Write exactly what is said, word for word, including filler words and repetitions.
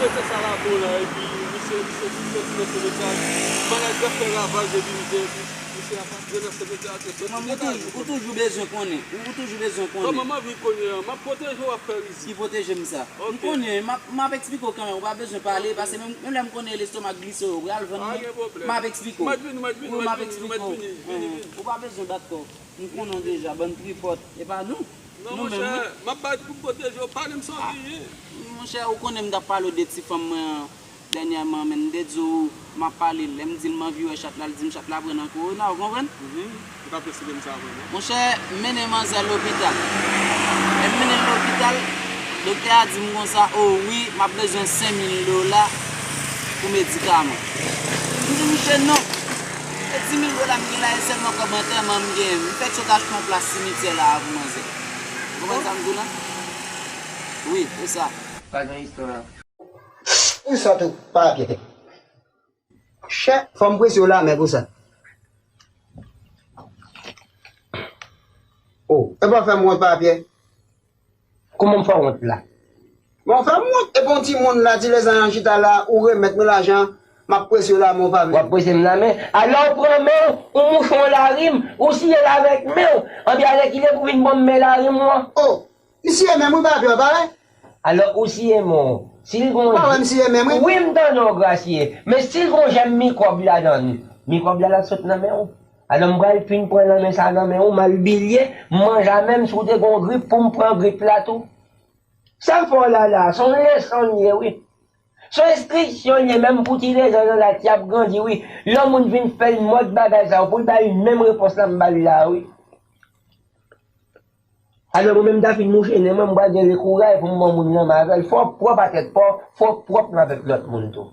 Mete sa la bon la, epi misye, misye, misye, misye, misye, misye, manaj la fè ravaj, epi misye, misye ap ap nan sèvis de atè. Ou toujou, ou toujou bezwen konnen. Ou toujou bezwen konnen. Kòman m anvi konnen an? M ap pwoteje w ap fè rizik. Ki pwoteje m sa? M konnen, m ap, m ap eksplike w kanmenm. Ou pa bezwen pale, paske menm, menm lè m konnen lestomak glise, ou pral vann mwen. M ap eksplike w. M ap vini, m ap vini, m ap vini, m ap vini, vini, vini. Ou pa bezwen bat kò w. M konnen w deja, bann tripòt. E pa nou. Non, monchè, m ap bat pou m pwoteje w. Pale m sa w genyen. Monchè, ou konnen m t ap pale w de ti fanm mwen an dènyèman, men m te di w m ap pale l. Lè m di l m anvi wè chat la, l di m chat la pran nan kowona, ou konprann? Mhm. Ou t ap eksplike m sa vrèman. Monchè, m mennen manzè lopital. Lè m mennen l lopital, doktè a di m konsa, o wi, m ap bezwen senk mil dola pou medikaman. M di misye non. Se dis mil dola m gen la, e sèlman kòb antèman m gen. M fèk sot achte yon plas simityè la a pou manzè. Ou konprann sa m di w la? Wi, se sa. Pa gen istwa. Ou sòt ou pa pye. Chè, fò m prese w la, men konsa. O, e pa fè m wont pa pye. Kòman m fè w wont la? Bon, fè m wont, epi yon timoun la, ti lèzanj an chita la, ou remèt mwen lajan, m ap prese w la, men w pa vle. W ap prese m la, men. Alò, w pran men w, ou mouche yon larim, ou siye l avèk men w. Anpi alèkile pou vin ban m men larim ou an. O, m siye men m wi, pa pye, pa vre? Alò, ou siye men w. Si l gon... Pa wè m siye men m wi. Wi, m tande w, Grasye. Men si l gon jèm mikwòb ladan l, mikwòb la, l ap sot nan men w. Alò, m pral fin pran nan men sa nan men w, m al bilye, m manje a menm si w te gon grip pou m pran grip la tou. Sa m fè w la la, se yon leson l ye wi. Se yon enstriksyon l ye menm pou ti lezanj an la ki ap grandi wi. Lè yon moun vin fè l mòd bagay sa yo, pou l ba li menm repons la m ba l la wi. Alò, mwen menm m ta fin mouche nen mwen, m pral gen lekouray pou m ban moun nan avè l. Fò w pwòp a tèt pa w, fò w pwòp nan avèk lòt moun tou.